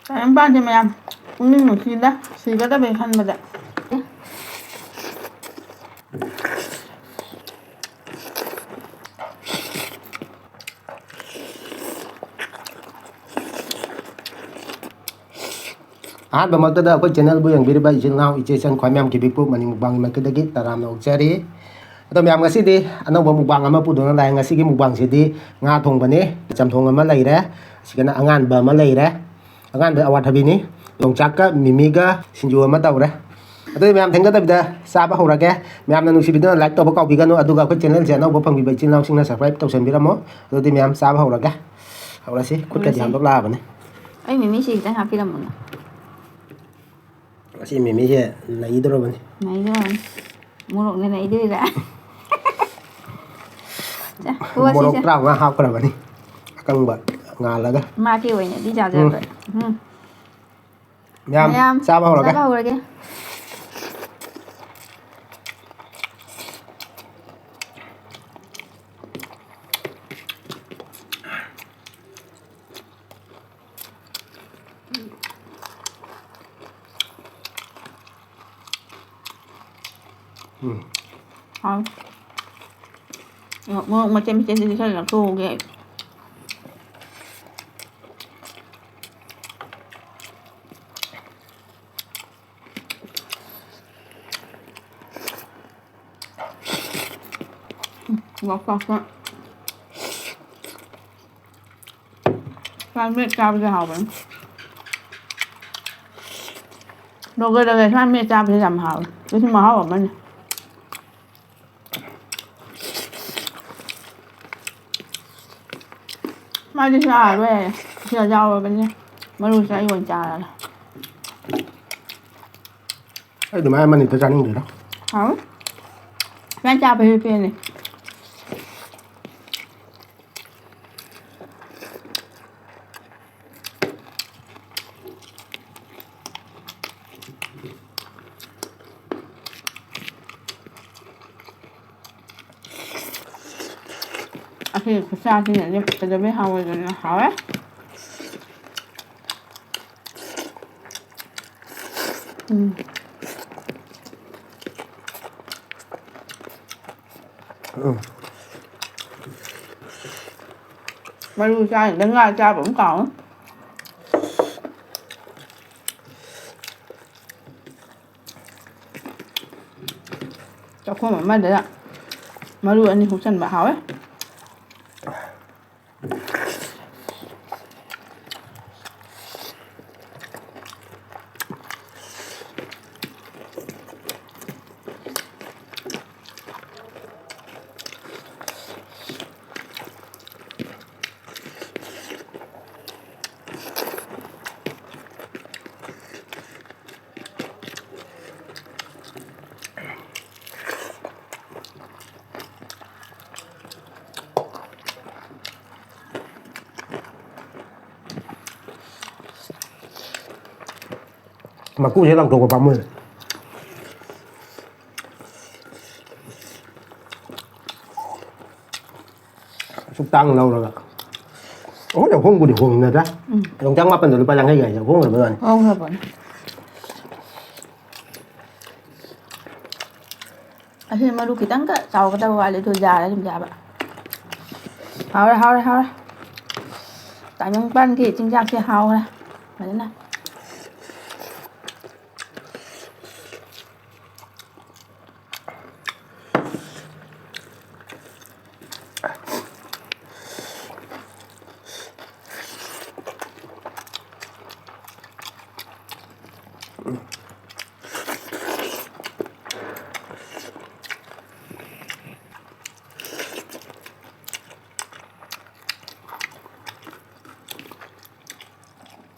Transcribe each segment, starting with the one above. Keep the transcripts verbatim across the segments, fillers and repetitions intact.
ꯇꯥꯏꯕꯪꯄꯥꯟꯁꯦ ꯃꯌꯥꯝ ꯄꯨꯛꯅꯤꯡ ꯅꯨꯡꯁꯤꯗ, ꯁꯤꯒꯗꯕꯩ ꯈꯟꯕꯗ꯫ ꯑꯍꯥꯟꯕꯃꯛꯇꯗ ꯑꯩꯈꯣꯏ channelꯕꯨ ꯌꯦꯡꯕꯤꯔꯤꯕ ꯏꯆꯤꯜ ꯏꯅꯥꯎ, ꯏꯆꯦ ꯏꯆꯟ, ꯈ꯭ꯋꯥꯏ ꯃꯌꯥꯝ ꯀꯤꯕꯤꯛꯄꯨ ꯃꯅꯤꯡ ꯃꯨꯛꯕꯥꯡꯒꯤ ꯃꯥꯏꯀꯩꯗꯒꯤ ꯇꯔꯥꯝꯅ ꯑꯣꯛꯆꯔꯤ꯫ ꯑꯗꯣ ꯃꯌꯥꯝ, ꯉꯁꯤꯗꯤ ꯑꯅꯧꯕ ꯃꯨꯛꯕꯥꯡ ꯑꯃ ꯄꯨꯗꯨꯅ ꯂꯥꯛꯑꯦ꯫ ꯉꯁꯤꯒꯤ ꯃꯨꯛꯕꯥꯡꯁꯤꯗꯤ ꯉꯥ ꯊꯣꯡꯕꯅꯤ, ꯆꯝꯊꯣꯡ ꯑꯃ ꯂꯩꯔꯦ, ꯑꯁꯤꯒꯅ ꯑꯉꯥꯟꯕ ꯑꯃ ꯂꯩꯔꯦ꯫ ꯑꯉꯥꯟꯕ ꯑꯋꯥꯊꯕꯤꯅꯤ, ꯌꯣꯡꯆꯥꯛꯀ ꯃꯤꯃꯤꯒ ꯁꯤꯡꯖꯨ ꯑꯃ ꯇꯧꯔꯦ꯫ ꯑꯗꯨꯗꯤ ꯃꯌꯥꯝ ꯊꯦꯡꯊꯗꯕꯤꯗ ꯆꯥꯕ ꯍꯧꯔꯒꯦ꯫ ꯃꯌꯥꯝꯅ ꯅꯨꯡꯁꯤꯕꯤꯗꯨꯅ like ꯇꯧꯕ ꯀꯥꯎꯕꯤꯒꯅꯨ, ꯑꯗꯨꯒ ꯑꯩꯈꯣꯏ channelꯁꯦ ꯑꯅꯧꯕ ꯐꯪꯕꯤꯕ ꯏꯆꯤꯜ ꯏꯅꯥꯎꯁꯤꯡꯅ subscribe ꯇꯧꯁꯟꯕꯤꯔꯝꯃꯣ꯫ ꯑꯗꯨꯗꯤ ꯃꯌꯥꯝ ꯆꯥꯕ ꯍꯧꯔꯒꯦ꯫ ꯍꯧꯔꯁꯤ꯫ ꯈꯨꯠꯀꯗꯤ ꯍꯧꯔꯁꯤ꯫ ꯍꯥꯝꯗꯣꯛ ꯂꯥꯛꯑꯕꯅꯤ꯫ ꯑꯩ ꯃꯤꯃꯤꯁꯤ ꯈꯤꯇꯪ ꯍꯥꯞꯄꯤꯔꯝꯃꯣꯅꯦ꯫ ꯉꯁꯤ ꯃꯤꯃꯤꯁꯦ ꯅꯩꯗꯧꯔꯕꯅꯤ꯫ ꯅꯩꯗꯧꯔꯕꯅꯤ꯫ ꯃꯣꯔꯣꯛꯅ ꯅꯩꯗꯣꯏꯔꯥ? ꯆꯥ, ꯄꯨꯔꯁꯤ, ꯃꯣꯔꯣꯛ ꯆꯥ꯫ ꯇꯔꯥꯃꯉꯥ ꯍꯥꯞꯈ꯭ꯔꯕꯅꯤ꯫ ꯑꯀꯪꯕ ꯉꯥꯜꯂꯒ꯫ ꯃꯥꯒꯤ ꯑꯣꯏꯅꯗꯤ ꯆꯥꯖꯔꯣꯏ꯫ ꯎꯝ꯫ ꯎꯝ꯫ ꯃꯌꯥꯝ ꯃꯌꯥꯝ ꯆꯥꯕ ꯍꯧꯔꯒꯦ꯫ ꯆꯥꯕ ꯍꯧꯔꯒꯦ꯫ ꯎꯝ꯫ ꯍꯥꯎ꯫ ꯃꯣꯔꯣꯛ ꯃꯆꯦꯠ ꯃꯆꯦꯠꯁꯤꯗꯤ ꯈꯔ ꯂꯧꯊꯣꯛꯍꯧꯒꯦ ꯑꯩ꯫ ꯎꯝ, ꯂꯣꯛꯇꯥꯛꯇ ꯁꯥ ꯃꯦꯠ ꯆꯥꯕꯁꯦ ꯍꯥꯎꯕꯅꯤ꯫ ꯂꯣꯀꯦꯜꯗꯒ ꯁꯥ ꯃꯦꯠ ꯆꯥꯕꯁꯦ ꯌꯥꯝ ꯍꯥꯎꯋꯦ꯫ ꯑꯗꯨꯁꯨ ꯃꯍꯥꯎ ꯑꯃꯅꯤ꯫ ꯃꯥꯗꯤ ꯆꯥꯔꯔꯣꯏ ꯍꯥꯏꯌꯦ꯫ ꯁꯤꯗ ꯌꯥꯎꯔꯕꯅꯤ꯫ ꯃꯔꯨꯁꯦ ꯑꯩ ꯑꯣꯏꯅ ꯆꯥꯔꯒꯦ꯫ ꯑꯩ ꯑꯗꯨꯃꯥꯏꯅ ꯑꯃꯅꯤꯗ ꯆꯥꯅꯤꯡꯗꯦꯗ꯫ ꯍꯥꯎꯋꯤ꯫ ꯁꯨꯃꯥꯏꯅ ꯆꯥꯕꯁꯦ ꯄꯦꯜꯂꯦ꯫ ꯑꯁꯤ ꯈꯨꯆꯥꯁꯤꯅꯗꯤ ꯀꯩꯗꯧꯕꯩ ꯍꯥꯎꯔꯣꯏꯗꯣꯏꯅꯣ? ꯍꯥꯎꯋꯦ꯫ ꯎꯝ꯫ ꯎꯝ꯫ ꯃꯔꯨ ꯆꯥꯔꯤꯉꯩꯗ ꯉꯥ ꯆꯥꯕ ꯑꯃ ꯀꯥꯎꯋꯦ꯫ ꯆꯥꯛꯈꯣꯝ ꯑꯃꯗ ꯃꯔꯨ ꯑꯅꯤ ꯍꯨꯛꯆꯟꯕ ꯍꯥꯎꯋꯦ꯫ ꯃꯀꯨꯁꯦ ꯂꯪꯊꯣꯛꯄ ꯄꯥꯝꯃꯨꯏ꯫ ꯑꯁꯨꯛ ꯇꯥꯡꯅ ꯂꯧꯔꯒ꯫ ꯑꯩꯈꯣꯏꯅ ꯍꯣꯡꯕꯨꯗꯤ ꯍꯣꯡꯉꯤ ꯅꯠꯇ꯭ꯔꯥ? ꯎꯝ꯫ ꯌꯣꯡꯆꯥꯛ ꯃꯥꯄꯟꯗꯣ ꯂꯨꯄꯥ ꯌꯥꯡꯈꯩ ꯍꯥꯏꯁꯦ ꯍꯣꯡꯈ꯭ꯔꯕ ꯖꯥꯠꯅꯤ꯫ ꯍꯣꯡꯈ꯭ꯔꯕꯅꯤ꯫ ꯑꯁꯤ ꯃꯔꯨ ꯈꯤꯇꯪꯒ ꯆꯥꯎꯒꯗꯕ ꯋꯥꯠꯂꯤ, ꯑꯗꯨ ꯌꯥꯔꯦ ꯑꯗꯨꯝ ꯆꯥꯕ꯫ ꯍꯥꯎꯔꯦ, ꯍꯥꯎꯔꯦ, ꯍꯥꯎꯔꯦ꯫ ꯇꯥꯏꯕꯪꯄꯥꯟꯒꯤ ꯆꯤꯟꯖꯥꯛꯁꯦ ꯍꯥꯎꯔꯦ ꯐꯖꯅ꯫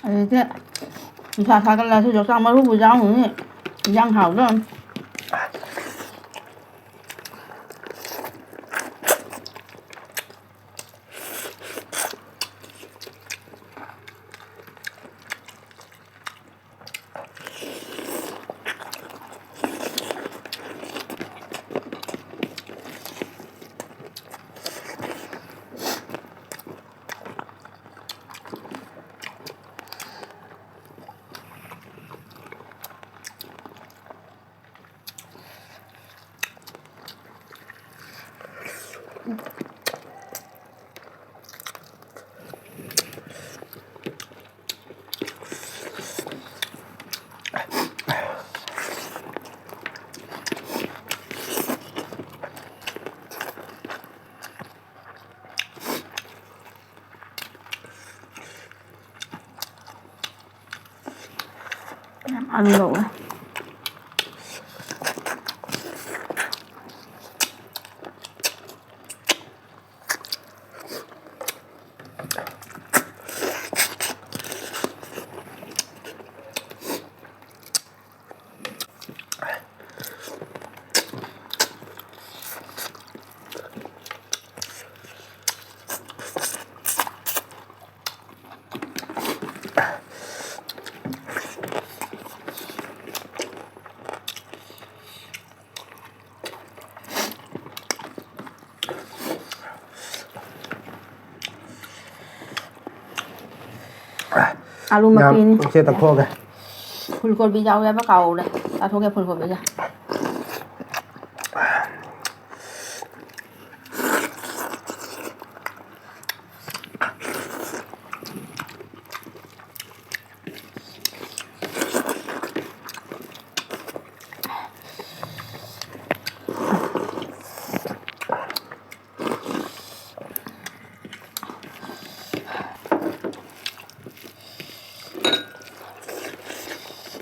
ꯑꯗꯩꯗꯤ ꯅꯨꯡꯁꯥ ꯁꯥꯒꯠꯂꯁꯨ ꯌꯣꯡꯆꯥꯛ ꯃꯔꯨꯕꯨ ꯌꯥꯎꯔꯨꯅꯤ, ꯏꯟꯖꯥꯡ ꯍꯥꯎꯗꯧꯔꯅꯤ꯫ ꯌꯥꯝ ꯑꯂꯨ ꯂꯧꯔꯦ꯫ ꯑꯥꯂꯨ ꯌꯥꯝ ꯃꯄꯤꯅꯤ꯫ ꯏꯆꯦ ꯇꯛꯊꯣꯛꯑꯒꯦ꯫ ꯐꯨꯜ ꯀꯣꯕꯤ ꯌꯥꯎꯋꯦ ꯍꯥꯏꯕ ꯀꯥꯎꯔꯦ꯫ ꯆꯥꯊꯣꯛꯀꯦ ꯐꯨꯜ ꯀꯣꯕꯤꯁꯦ꯫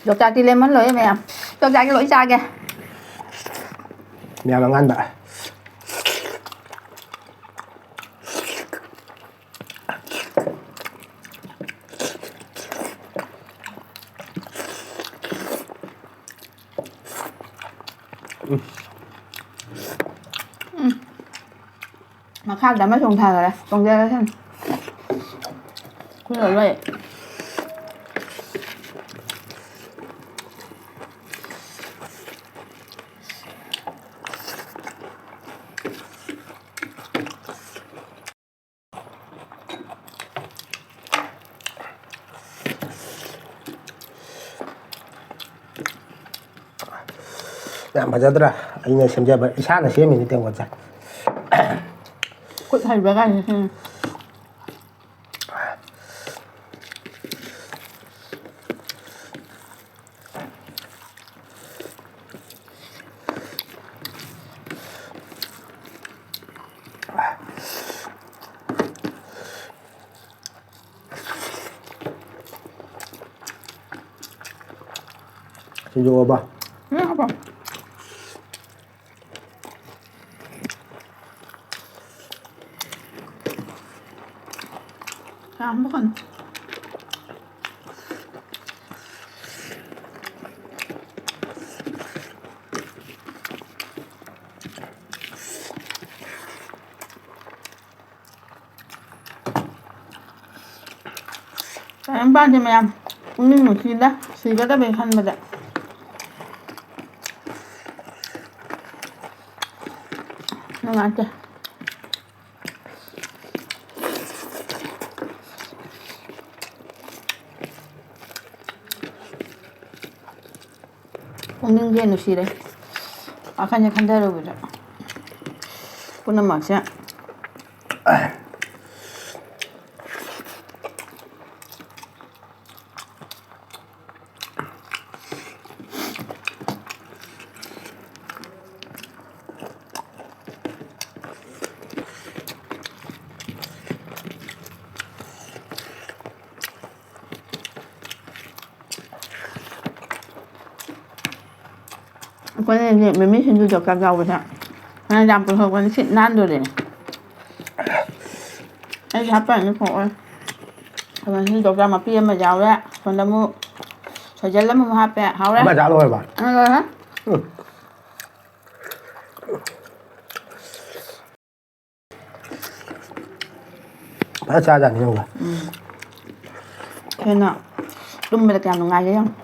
ꯌꯣꯡꯆꯥꯛꯇꯤ ꯂꯦꯃꯟ ꯂꯣꯏꯔꯦ ꯃꯌꯥꯝ꯫ ꯌꯣꯡꯆꯥꯛꯇꯤ ꯂꯣꯏ ꯆꯥꯒꯦ꯫ ꯃꯌꯥꯝ ꯑꯉꯥꯟꯕ꯫ ꯎꯝ꯫ ꯃꯈꯥꯗ ꯑꯃ ꯆꯣꯡꯊꯈꯔꯦ꯫ ꯆꯣꯡꯊꯔꯁꯅꯨ꯫ ꯈꯨꯠꯅ ꯂꯣꯏ꯫ ꯌꯥꯝ ꯐꯖꯗ꯭ꯔꯥ? ꯑꯩꯅ ꯁꯦꯝꯖꯕ, ꯏꯁꯥꯅ ꯁꯦꯝꯃꯤꯅꯤ ꯇꯦꯡꯀꯣꯠꯁꯦ꯫ ꯈꯨꯠ ꯍꯩꯕ ꯀꯥꯏꯅ꯫ ꯎꯝ꯫ ꯁꯤꯡꯖꯨ ꯍꯥꯞꯄ꯫ ꯎꯝ, ꯍꯥꯞꯄꯣ꯫ ꯌꯥꯝꯕ ꯀꯩꯅꯣ꯫ ꯇꯥꯏꯕꯪꯄꯥꯟꯁꯦ ꯃꯌꯥꯝ ꯄꯨꯛꯅꯤꯡ ꯅꯨꯡꯁꯤꯗ, ꯁꯤꯒꯗꯕꯩ ꯈꯟꯕꯗ꯫ ꯅꯨꯡꯉꯥꯏꯇꯦ꯫ ꯄꯨꯛꯅꯤꯡꯁꯦ ꯅꯨꯡꯁꯤꯔꯦ꯫ ꯋꯥꯈꯜꯁꯦ ꯈꯟꯊꯔꯨꯕꯗ ꯄꯨꯝꯅꯃꯛꯁꯦ꯫ ꯑꯩꯈꯣꯏꯅꯗꯤ ꯃꯤꯃꯤ ꯁꯤꯡꯖꯨ ꯆꯥꯛ ꯆꯥꯛ ꯆꯥꯎꯕꯁꯦ ꯍꯥꯟꯅ ꯌꯥꯝ ꯄꯨꯊꯣꯛꯄꯅꯤ, ꯁꯤꯠ ꯅꯥꯟꯗꯣꯔꯤꯅꯦ꯫ ꯑꯩꯁꯨ ꯍꯥꯞꯄꯛꯑꯅꯤ ꯈꯣꯡꯑꯣꯏ꯫ ꯁꯣꯝꯗ ꯁꯤꯡꯖꯨ ꯆꯥꯛ ꯃꯄꯤ ꯑꯃ ꯌꯥꯎꯔꯦ꯫ ꯁꯣꯝꯗ ꯑꯃꯨꯛ ꯁꯣꯏꯖꯜ ꯑꯃꯃꯨꯛ ꯍꯥꯞꯄꯦ꯫ ꯍꯥꯎꯔꯦ꯫ ꯑꯃ ꯆꯥ ꯂꯣꯏꯔꯕ? ꯑ, ꯂꯣꯏꯔꯦ꯫ ꯎꯝ꯫ ꯐꯖꯅ ꯆꯥꯖꯥꯠꯅꯤ ꯅꯪꯅ꯫ ꯎꯝ꯫ ꯍꯦꯟꯅ ꯇꯨꯝꯕꯗ ꯀꯌꯥꯝ ꯅꯨꯡꯉꯥꯏꯒꯦ ꯌꯦꯡꯉꯨ꯫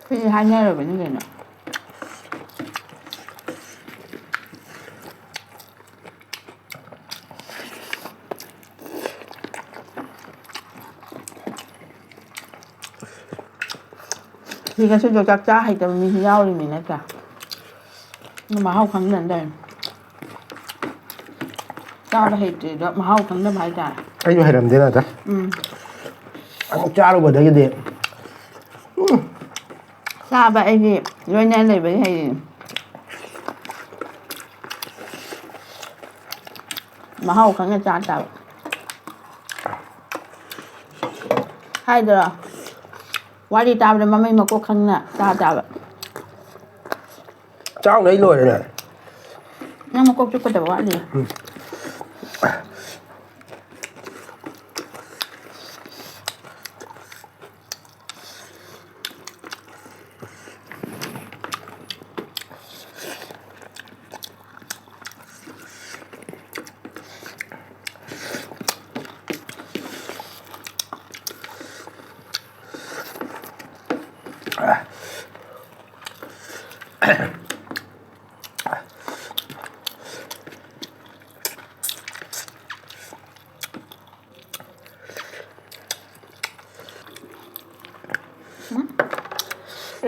ꯁꯤꯗꯤ ꯍꯥꯏꯅꯔꯕꯅꯤ ꯀꯩꯅꯣ꯫ ꯁꯤꯒꯁꯨ ꯆꯥꯛ ꯆꯥ ꯍꯩꯇꯕ ꯃꯤꯁꯨ ꯌꯥꯎꯔꯤꯃꯤ ꯅꯠꯇ꯭ꯔꯥ? ꯑꯗꯨ ꯃꯍꯥꯎ ꯈꯪꯗꯅ ꯇꯧꯔꯤꯅꯤ꯫ ꯆꯥꯕ ꯍꯩꯇ꯭ꯔꯤꯗꯣ ꯃꯍꯥꯎ ꯈꯪꯗꯕ ꯍꯥꯏꯇꯥꯔꯦ꯫ ꯑꯩꯁꯨ ꯍꯩꯔꯝꯗꯦꯅ ꯑꯗ꯫ ꯎꯝ꯫ ꯑꯃꯨꯛ ꯆꯥꯔꯨꯕꯗꯒꯤꯗꯤ꯫ ꯎꯝ꯫ ꯆꯥꯕ ꯑꯩꯗꯤ ꯂꯣꯏꯅ ꯂꯩꯕꯒꯤ ꯍꯩꯔꯤꯅꯤ꯫ ꯃꯍꯥꯎ ꯈꯪꯅ ꯆꯥ ꯇꯥꯕ꯫ ꯍꯥꯏꯗ꯭ꯔꯣ? ꯋꯥꯔꯤ ꯇꯥꯕꯗ ꯃꯃꯩ ꯃꯀꯣꯛ ꯈꯪꯅ ꯇꯥ ꯇꯥꯕ꯫ ꯆꯥꯎꯅ ꯑꯩ ꯂꯣꯏꯔꯦꯅꯦ꯫ ꯅꯪ ꯃꯀꯣꯛ ꯆꯨꯞꯀꯗꯕ ꯋꯥꯠꯂꯤ꯫ ꯎꯝ꯫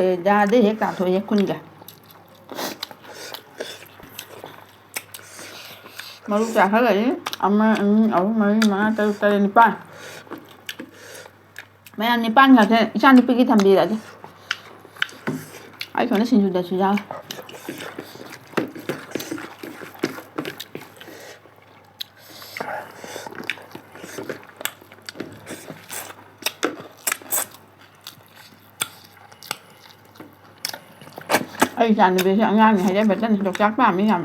ꯑꯦ, ꯌꯥꯗꯦ, ꯍꯦꯛ ꯇꯥꯊꯣꯛꯑꯦ ꯈꯨꯟꯒ꯫ ꯃꯔꯨ ꯀꯌꯥ ꯈꯔ ꯂꯩꯔꯤ? ꯑꯃ, ꯑꯅꯤ, ꯑꯍꯨꯝ, ꯃꯔꯤ, ꯃꯉꯥ, ꯇꯔꯨꯛ, ꯇꯔꯦꯠ, ꯅꯤꯄꯥꯟ꯫ ꯃꯌꯥꯝ ꯅꯤꯄꯥꯟ ꯈꯛꯇ ꯏꯆꯥ ꯅꯨꯄꯤꯒꯤ ꯊꯝꯕꯤꯔꯒꯦ꯫ ꯑꯩ ꯁꯣꯝꯗ ꯁꯤꯡꯖꯨꯗꯁꯨ ꯌꯥꯎꯔꯦ꯫ ꯑꯩ ꯏꯆꯥꯅꯨꯄꯤꯁꯦ ꯑꯉꯥꯡꯅꯤ ꯍꯥꯏꯖꯕ ꯆꯠꯅꯤ, ꯌꯣꯡꯆꯥꯛ ꯄꯥꯝꯃꯤ ꯌꯥꯝ꯫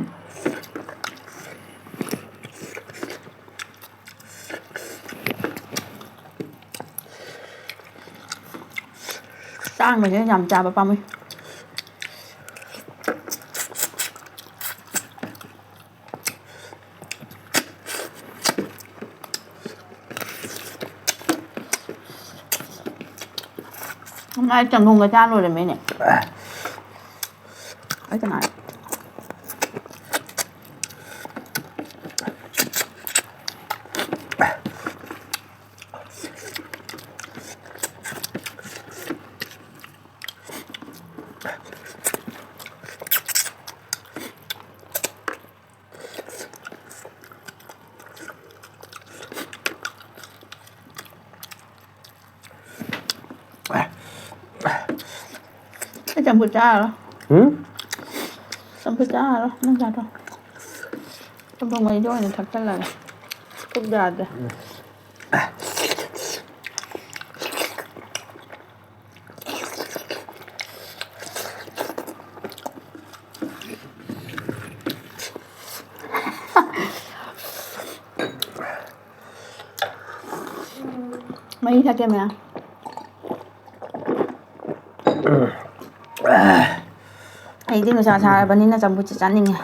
ꯇꯥꯡꯕꯁꯤꯅ ꯌꯥꯝ ꯆꯥꯕ ꯄꯥꯝꯃꯨꯏ꯫ ꯃꯥꯏ ꯆꯪꯒꯣꯝꯒ ꯆꯥ ꯂꯣꯏꯔꯝꯃꯦꯅꯦ꯫ ꯑꯩ ꯀꯅꯥ? ꯑꯩ ꯆꯝꯐꯨꯠ ꯆꯥꯔꯔꯣꯏ꯫ ꯎꯝ? ꯆꯝꯐꯨꯠ ꯆꯥꯔꯔꯣꯏ, ꯅꯪ ꯆꯥꯊꯣꯛ꯫ ꯆꯝꯊꯣꯡ ꯃꯍꯤꯗꯣ ꯑꯣꯏꯅ ꯊꯛꯆꯜꯂꯒꯦ꯫ ꯄꯨꯛ ꯌꯥꯗ꯭ꯔꯦ꯫ ꯃꯍꯤ ꯊꯛꯀꯦ ꯃꯌꯥꯝ꯫ ꯑꯩꯗꯤ ꯅꯨꯡꯁꯥ ꯁꯥꯔꯕꯅꯤꯅ ꯆꯝꯐꯨꯠꯁꯦ ꯆꯥꯅꯤꯡꯉꯦ꯫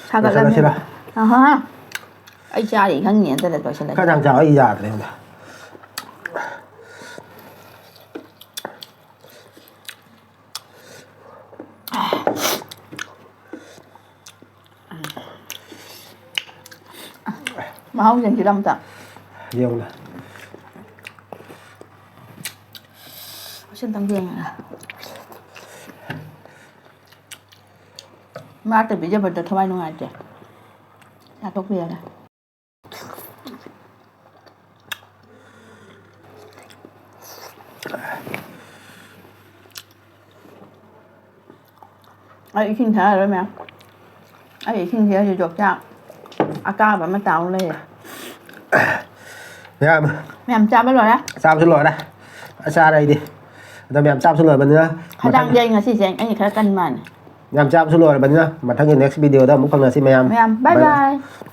ꯁꯥꯒꯠꯂꯕꯅꯤꯅ꯫ ꯂꯣꯏꯁꯤꯜꯂꯁꯤꯔꯥ? ꯑꯍꯥ꯫ ꯑꯩ ꯆꯥꯔꯤ ꯈꯪꯉꯤ ꯑꯝꯇ ꯂꯣꯏꯁꯤꯜꯂꯁꯤ꯫ ꯈꯔ ꯌꯥꯝ ꯆꯥꯎ, ꯑꯩ ꯌꯥꯗ꯭ꯔꯦ ꯑꯝꯇ꯫ ꯃꯍꯥꯎ ꯌꯦꯡꯁꯤꯔ ꯑꯝꯇ꯫ ꯌꯦꯡꯉꯨꯅꯦ꯫ ꯁꯤ ꯑꯝꯇꯪ ꯌꯦꯡꯉꯦ꯫ ꯃꯥꯇ ꯄꯤꯖꯕꯗ ꯊꯋꯥꯏ ꯅꯨꯡꯉꯥꯏꯇꯦ꯫ ꯆꯥꯊꯣꯛꯄꯤꯔꯒꯦ꯫ ꯑꯩ ꯏꯁꯤꯡ ꯊꯛꯑꯔꯣꯏ ꯃꯌꯥꯝ꯫ ꯑꯩ ꯏꯁꯤꯡꯁꯦ ꯍꯧꯖꯤꯛ ꯌꯣꯛꯆꯥꯛ ꯑꯀꯥꯕ ꯑꯃ ꯇꯥꯎ ꯂꯩꯔꯦ꯫ ꯃꯌꯥꯝ꯫ ꯃꯌꯥꯝ ꯆꯥꯕ ꯂꯣꯏꯔꯦ꯫ ꯆꯥꯕꯁꯨ ꯂꯣꯏꯔꯦ꯫ ꯑ, ꯆꯥꯔꯦ ꯑꯩꯗꯤ꯫ ꯑꯗꯣ ꯃꯌꯥꯝ ꯆꯥꯕꯁꯨ ꯂꯣꯏꯔꯕꯅꯤꯅ ꯍꯛꯆꯥꯡꯁꯦ ꯃꯊꯪ ꯑꯩ ꯉꯁꯤꯁꯦ ꯑꯩꯅ ꯈꯔ ꯀꯟ ꯃꯥꯜꯂꯦ꯫ ꯃꯌꯥꯝ ꯆꯥꯕꯁꯨ ꯂꯣꯏꯔꯕꯅꯤꯅ ꯃꯊꯪꯒꯤ next video ꯗ ꯑꯃꯨꯛ ꯐꯪꯅꯁꯤ ꯃꯌꯥꯝ꯫ ꯃꯌꯥꯝ, bye bye bye꯫ Bye꯫